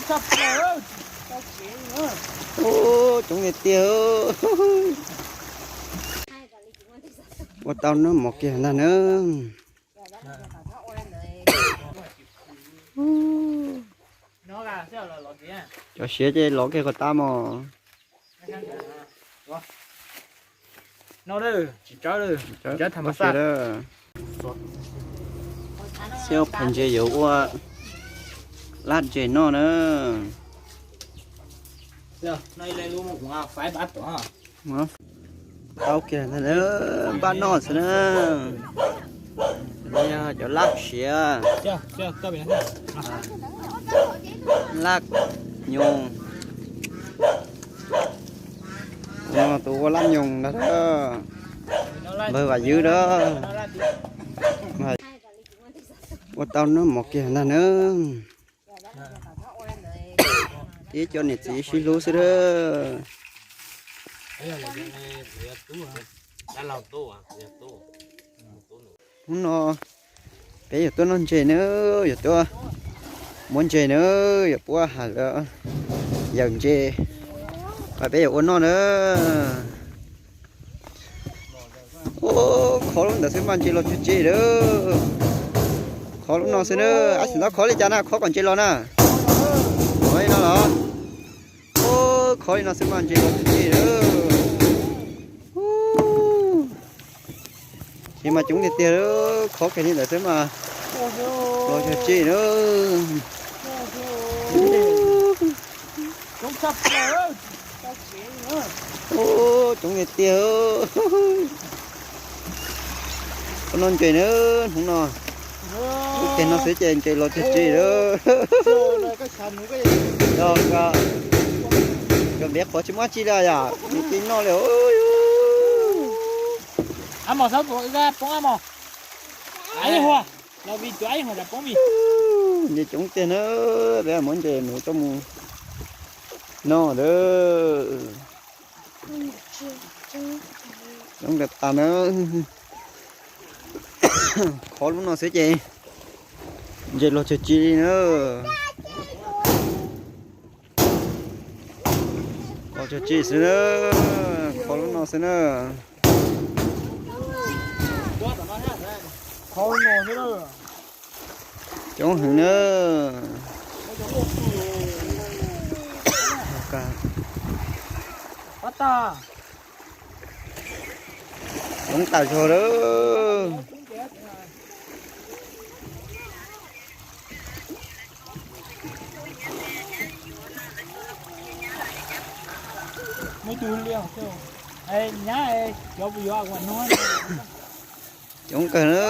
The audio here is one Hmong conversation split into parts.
Ub, coob tiag tiag. Ua tau noj mov kiag ntag na. Cov siav ces lov kiag kom tas mog. Xyov phaj ntses yuav ua laj ntses noj na. Tau kiag npaj noj xwb na. Cov laj siav, laj nyoos. Tus ua laj nyoos ntag. Npawg Vam Ywb na. Ua tau noj mov kiag ntag na. Tib co niam txiv sib hlub xwb na. Hnub no peb yuav tuaj noj ntses na, yuav tuaj muab ntses na, yuav puab has lawv yawm ntses, peb yuav ua noj na. Ub, khob lub ntawd xwb mas ntses los tsawg tsawg lawm. Khob lub no xwb na, ab tsis tau khob li cas na, khob kom ntses los na. Khob li no los. Ub, khob li no xwb mas ntses los tsawg tsawg lawm. Ub, ces mas coob tiag tiag lawm, khob kiag li ntawd xwb mas los tsawg tsawg lawm. Ub, coob tiag tiag. Ua noj ntses na, hnub no. Ub, kiag no xwb ces ntses los tsawg tsawg lawm. Cov npiav qhuav tsis muaj tsi li yom, nws tsis noj li. Ab mos, xav poob ab mos. Ab hua, los vim tus ab hua poob vim. Ntses coob tiag na, peb muab ntses mus coj mus noj lawm. Coob tiag tas na. Khob lub no xwb ces ntses los tsawg tsawg li na. Los tsawg tsawg xwb na. Khob lub no xwb na. Coob heev na. Coob tas zog lawm. Coob kawg na.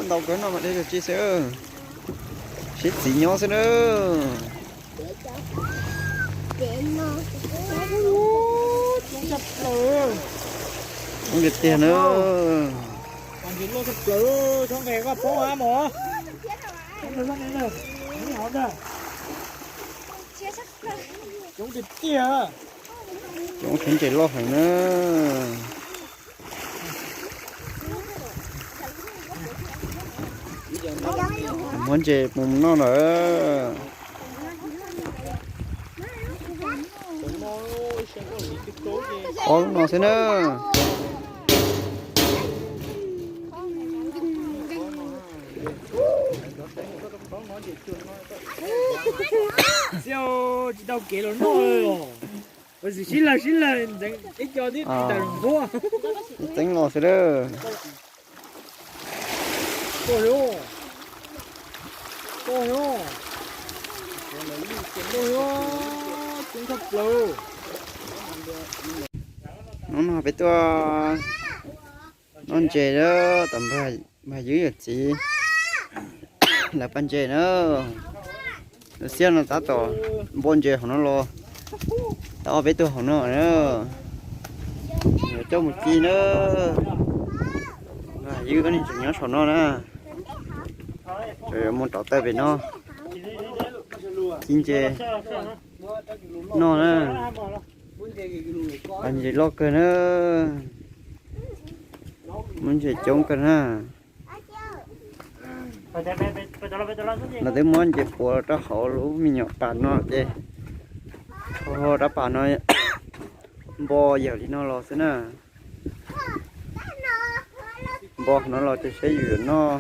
Ntau kawg no mas dej zog tsi xwb. Sib txiv nyob xwb na. Coob tiag tiag na. Coob tiag tiag. Coob kheev ntses loj heev na. Muab ntses mus noj lawm. Khob lub no xwb na. Tsis tau kev los noj. Sib law sib law ntxeev ib co tib tas nqhuab. Txeeb los xwb lawm. Hnub no peb tuaj noj ntses lawm, tom npawg Ywb yawm txiv lawv paj ntses na. Lub xiab no tab tom npua ntses hauv no los, tab ob peb tug hauv no na. Yuav coj mus ci na. Ywb tseem nyob saum no na. Yuav mus rauv taws pem no ci ntses noj na. Paj ntses loj kawg na. Muaj ntses coob kawg na. Lawv twb muab nce puav rau hauv lub me nyuam pas no ces, o, rab pas no npo yawm li no los xwb na. Npo qhov no los ces saib yus yuav noj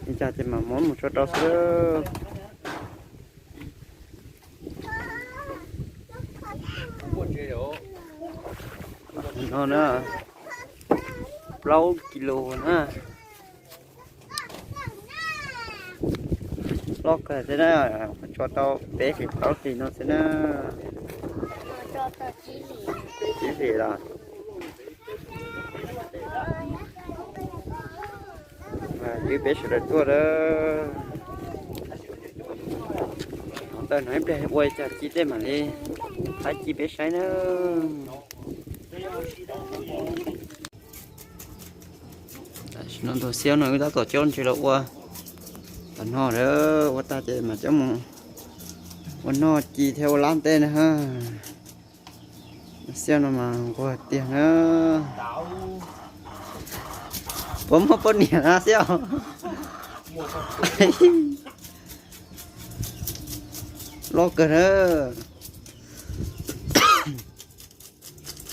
li cas ces mam muab mus tso rau xwb. No na, plaub kis lus na. Loj kawg thiab na, tso tau peb hlis plaub hlis no xwb na. Tsib hlis los. Ywg peb sawv daws tuaj lawm. Ntawm no ib pliag ua cas ci tej mam li thaij ci peb saib na. Tam sim no tus xiab no wb tab tom coj ntses los ua tom no lawm, ua tag ces mam coj mus ua noj ci thiab ua lab tej na. Xiab no mas nquag tiag na. Puas muaj poj niam na Xiab? Loj kawg na.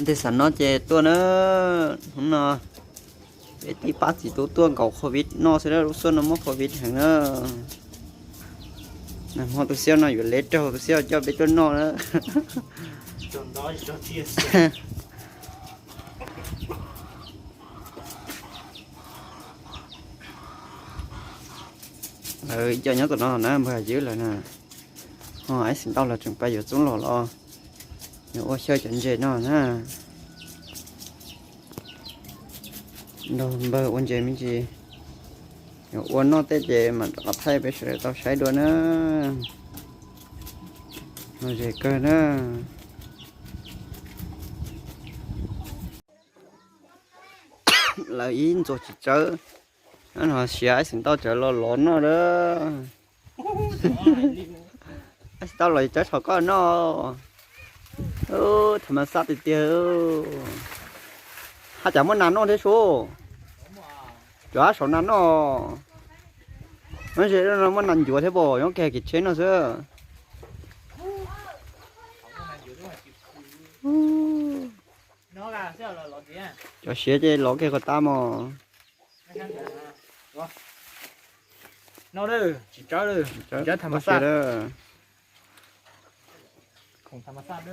Tej xav noj ces tuaj na. Hnub no peb tij pab txiv tub tuaj nkaum covid noj xwb, lub xuaj no muaj covid heev na. Nag hmo tus xiab no yuav lev raug tus xiab coj peb tuaj noj na. Lawv ib co nyob tom no na, npawg Ywb lawv na, ho Aib Xeem Tauj lawv tseem pais yuav txoob los los, yuav ua xyaw cov ntses no na. Nrog npawg ua ntses me ntsis, yuav ua noj tej ces mam rov qab thaij peb sawv daws tau saib dua na. Lom zem kawg na. Lawv ib ntxuag tsis tsawb, no siav Aib Xeem Tauj cawv los lov noj lawm. Aib Xeem Tauj los tsis tsawb thaum koj noj. Tham mas xaj tiag tiag. Haj cas muaj nas noj thiab sub. Cov hab saum nas noj. Nyob ze no muaj nas ncuav thiab pom nyob kiag kev tsheb no xwb. Cov siav ces lov kiag kom tas mos.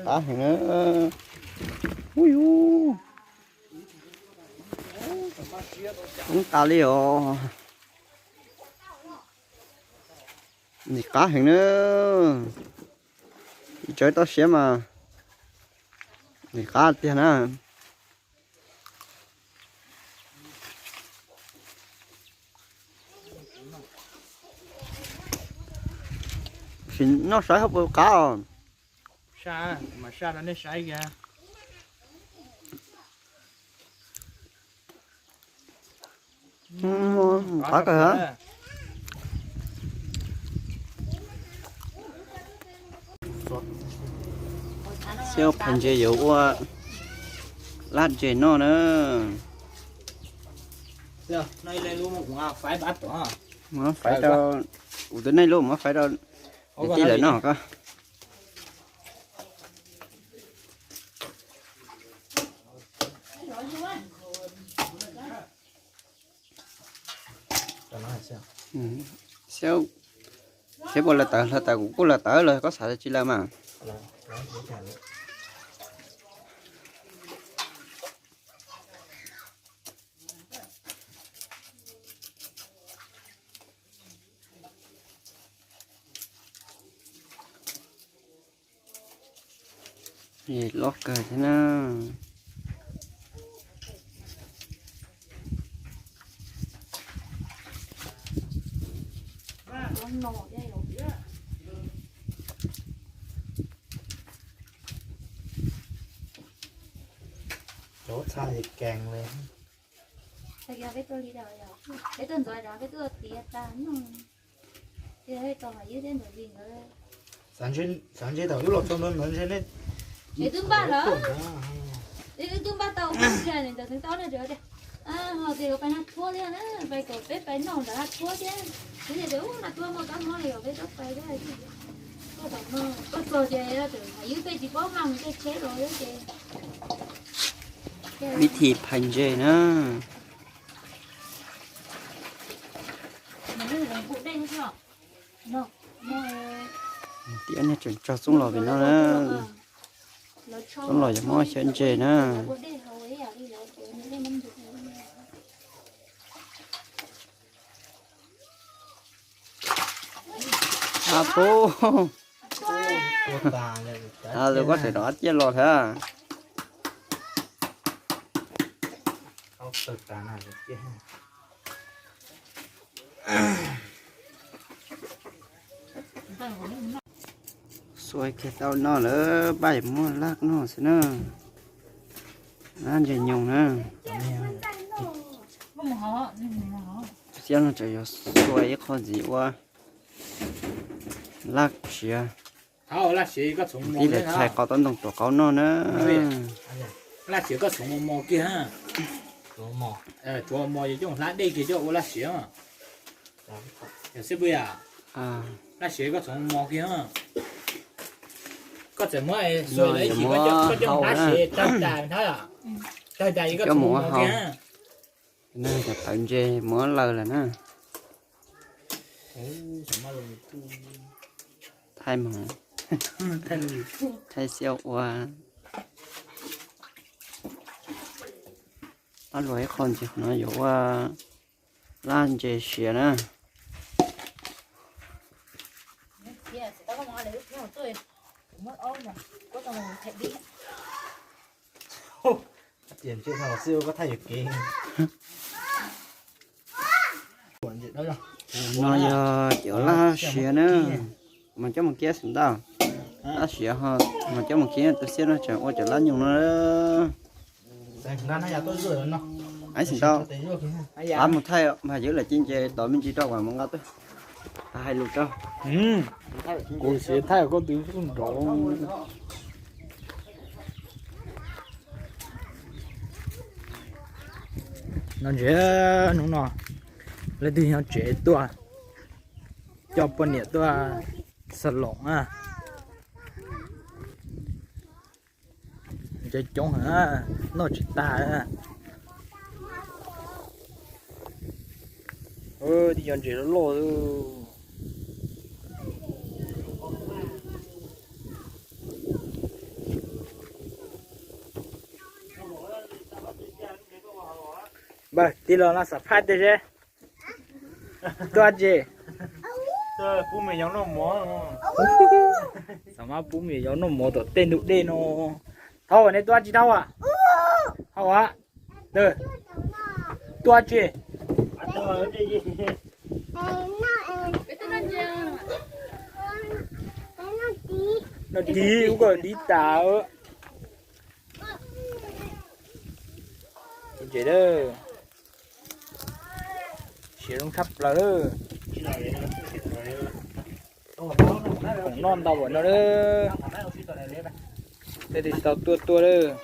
Qab heev na. Ub yus, ub tas li os. Nim qab heev na. Tsis tsawb tau siav mas nim qab tiag na. Sim noj saib hauv puas qab os. Qab kawg. Xyov phais ntses yuav ua laj ntses noj na. Muab faib rau, kuv tus neeg luj muab faib rau kwv tij lawv noj ko. Xyov, xyov puas lawv tawv, lawv tawv kuv kuj lawv tawv los koj xav tsis lawv mas. Loj kawg thiab na. Cov txha li kees li. Peb tuaj ntxov peb tuaj tiav tas no. Xav ntshe thaum wb los txog ntawd ntawd ntshe nej, twb npaj lawm, twb npaj tau ntawd ntawd. Ho tias yuav pais noj tshuab thiab na, pais kom peb pais noj nram noj tshuab thiab. Xwb tias ub noj tshuab muaj kab mob li os, peb rov pais thiab. Koj tom no koj txog ces yus peb tsis paub mas mus tej tsheb los thiab ces. Vib thib phais ntses na. Tias nej tseem tso txoob los pem no na. Txoob los yuav muab xyaw ntses na. A pub, tus koj tseem rov qab ciaj los thiab. Xuas kiag tau no lawm, paj yuav muab laj noj xwb na. Laj ntses nyoos na. Tus xiab no tseem yuav xuas ib qho ntxiv ua laj siav. Tib lawv txhais qau taub ntoo tuam qaub noj na. Laj siav koj txhoov mos mos kiag, txhoov mos coj hlab dej kiag coj ua laj siav. Xib pwg, laj siav koj txhoov mos kiag. Koj txawm muab xuas lawm ib chim koj coj hlab siav tawg tas, tawg tas koj txhoov mos kiag. Cov tawv ntses muab laws lawm na. Thaij mas, thaij xiab ua. Ob luag ib qho ntxiv no yuav ua laj ntses siav na. No yog cov laj siav na, mas coj mus kiab xwb ntag. Laj siav ho mas coj mus kiab, tus xiab no tseem ua cov laj nyoos no. Ib xwm ntau, qab mus thaij mas yog lawm ces nce tod me ntsis rau kom mus nqa tuaj. Hais lus rau. Kuv siv thaij koj tus nrov. No ntses, hnub no leej twg nyob tsev tuaj, coj poj niam tuaj xa loos na. Ntses coob heev, noj tsis tag. Twb yog ntses loj loj. Npawg, tig los no xam phaj tiag seb. Tuaj tsi? Xam mab pub me nyuam yaus noj mov tom tej ntug dej no. Thauj, nej tuaj tsi thauj? Thauj, tuaj tsi? Noj tiv, ub, koj tiv tas. Ntses, siav zoo tshaj plaws. Khoom noj ntau npaum no, tej tsis tau tuaj tuaj lawm.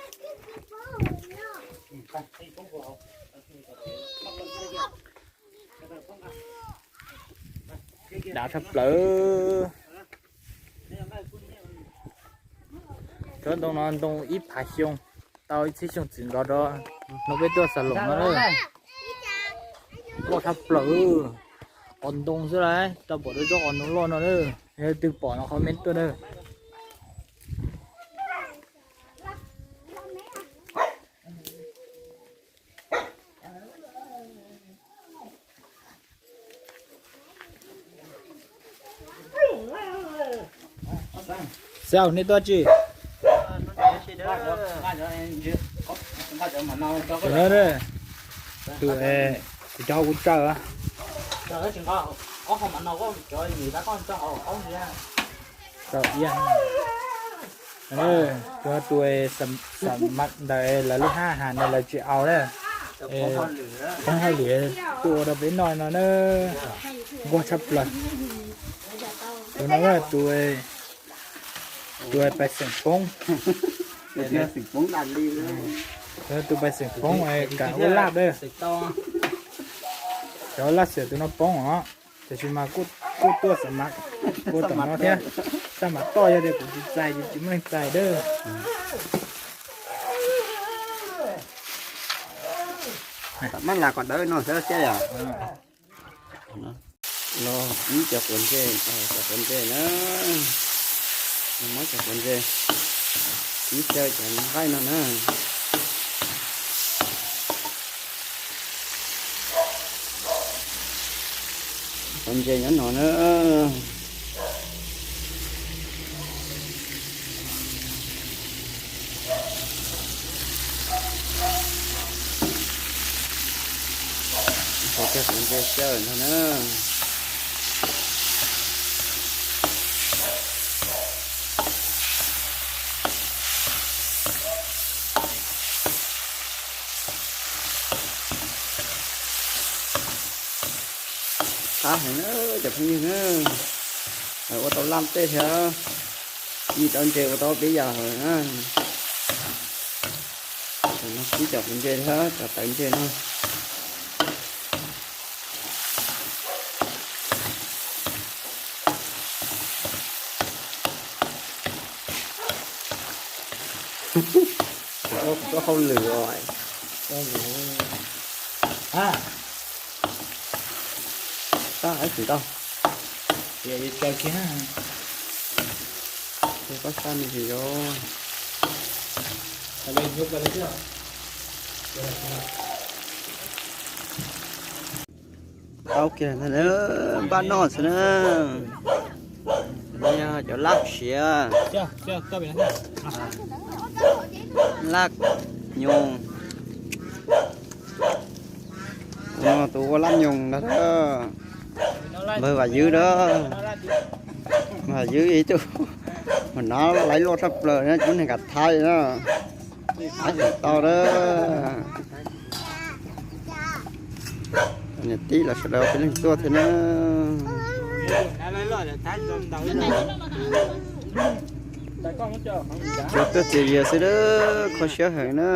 Dav tshaj plaws. Tsob ntoo no ntoo ib phav xyoo, tau ib txhiab xyoo txwm nkaus rau hnub peb tuaj xa loos no lawm. Loj tshaj plaws, qos ntoo xwb lauj, tau pom rau tsob qos ntoo loj no lawm. Yog leej twg pom no comment tuaj na. Xaus, nej tuaj tsi? Tus, kuv cov kuv tsaws. Tus, tus xam maj ntawd lawv lub hab has ntawd lawv tsis aus na. Poob hauj lwm tuaj ua rau peb noj no na. Nquag tshaj plaws. Tus no tus, tus pais xeem poob. Tus pais xeem poob kam ua laj dawb. Cov laj xwm tus no poob os, tiam sis mas kuj tuaj xam mas ua tom no thiab. Xam mas toj yog tias kuv tsis txais ces tsis muaj neeg txais dawb. Maj las kom dawb no xwb thiab yom. Los ib cov quav ntses, cov quav ntses na, muab cov quav ntses ib xyaw cov nqaij no na. Quav ntses nyob no na. Ua kiag quav ntses xyaw no na. Qab heev na cov phooj ywg na. Ua tau laj tej thiab, ib tau ntses ua tau peb yam hawm na. Tam no sib cov quav ntses thiab cov tawv ntses no. Kuv txoj hauj lwm os. Tab ib tsis tau. Koj sab me ntsis os. Tau kiag ntag na, npaj noj xwb na. Cov laj siav, laj nyoos. Tus ua laj nyoos ntag, npawg Vam Ywb dab. Vam Ywb ib tug mas nov laiv luaj tshaj plaws na, cov neeg kav thaib na. Tab tsis tau dab. Niam tij los sawv daws peb leeg tuaj thiab na. Tuaj tuaj txias zias xwb dab, kho siab heev na.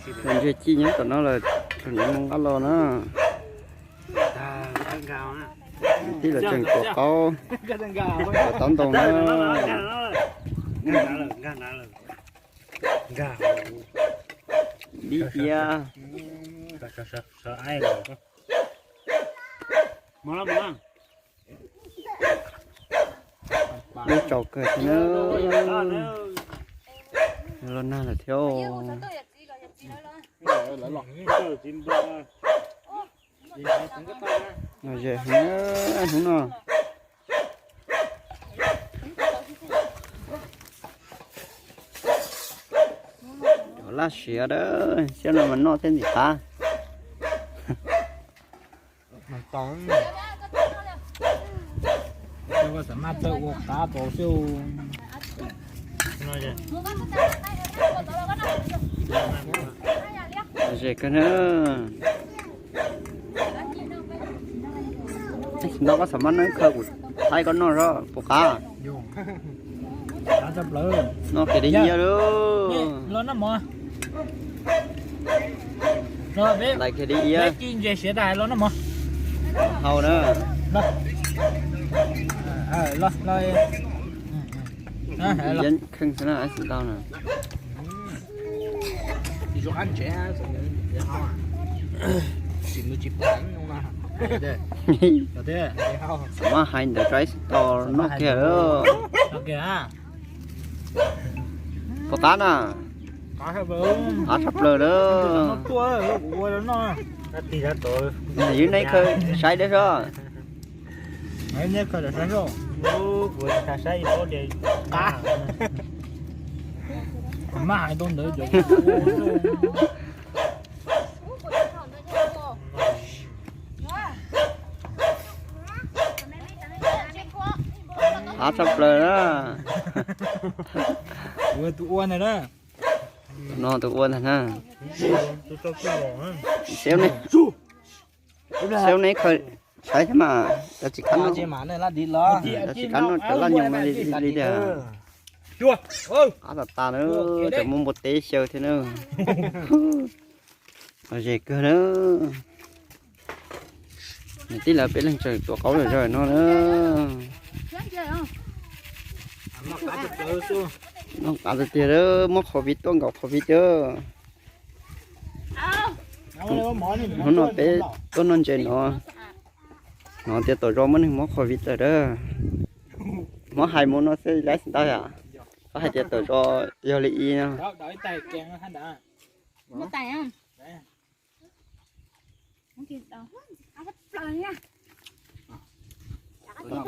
Tus ntses ci nyob tom no lawm, thaum nws mus qab los na. Tij los tseem tuav qaub, tuav taub ntoo na. Dib iab. Lub tsaus kawg thiab na. Los nag lawm thiab. Lom zem heev hnub no. Cov laj siav dab, siab no mas noj thiab ntxim qab. Xav maj tawm ua qab tau xwb. Lom zem kawg na. Tab sis no koj xav maj noj ib khawv kuv thaij koj noj seb puas qab. Noj kiag dib iab lauj. Lais kiag dib iab. Hau na. Iab kheej xwb na, ib tsis tau na. Maj hais ntawd rau ib tsis tau noj kiag. Puas qab na? Qab tshaj plaws lawm. Ywg nej khaws saib dab seb. Maj hais tau ntawd. Qab tshaj plaws na. Tus ua ntag na. Xyov nej khaws saib thiab mas, cov tsis qab noj, cov tsis qab noj cov laj nyoos no li tiag. Qab tas tas na, tseem muaj npua teb xyaw thiab na. Lom zem kawg na. Niam tij lawv peb leeg tseem tuav qaub zom zaws no na. Noj qab tiag tiag, muab qhov viv tuaj nkaus qhov viv tiag. Hnub no peb tuaj noj ntses no, hnov tias tom zos muaj neeg muab qhov viv tawm dab. Muab hais mus no xwb laib xwb ntag yom. Koj hais tias tom zos yog li ib no.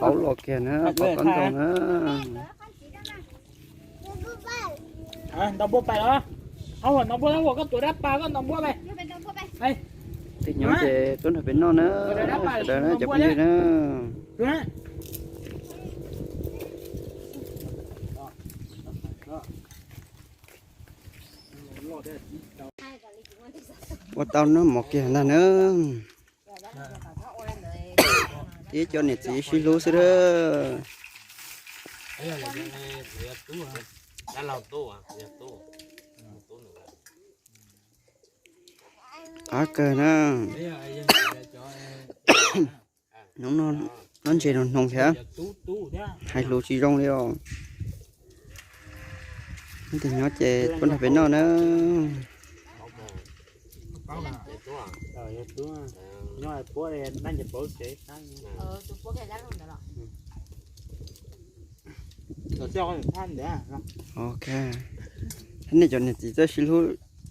Qaub los kiag na, qaub tob ntoo na. Ntaus npua pais los? Qhov uas ntaus npua, koj tuav dab pas koj ntaus npua pais. Tej nyob ces tuaj nrog peb noj na, sawv daws na cov phooj ywg na. Ua tau noj mov kiag ntag na. Tib co niam txiv sib hlub xwb a. Qab kawg na. Hnub no noj ntses no hnoos thiab, hais lus tsis zoo li os. Tej nyob ces tuaj nrog peb noj na. Ok, nej cov niam txiv txawj sib hlub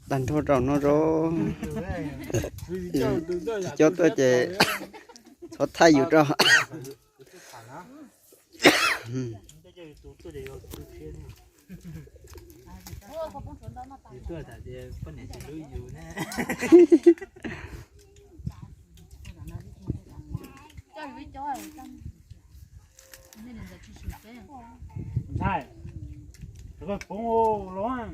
tag nrho rau no os. Cov tuaj ces txhob thaij yus rau. Ntshai, koj poob los.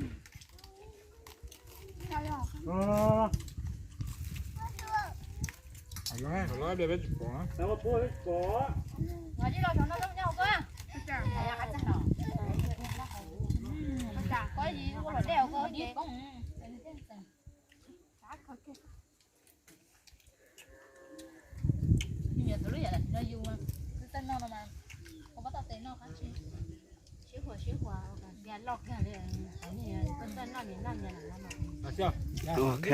Ok.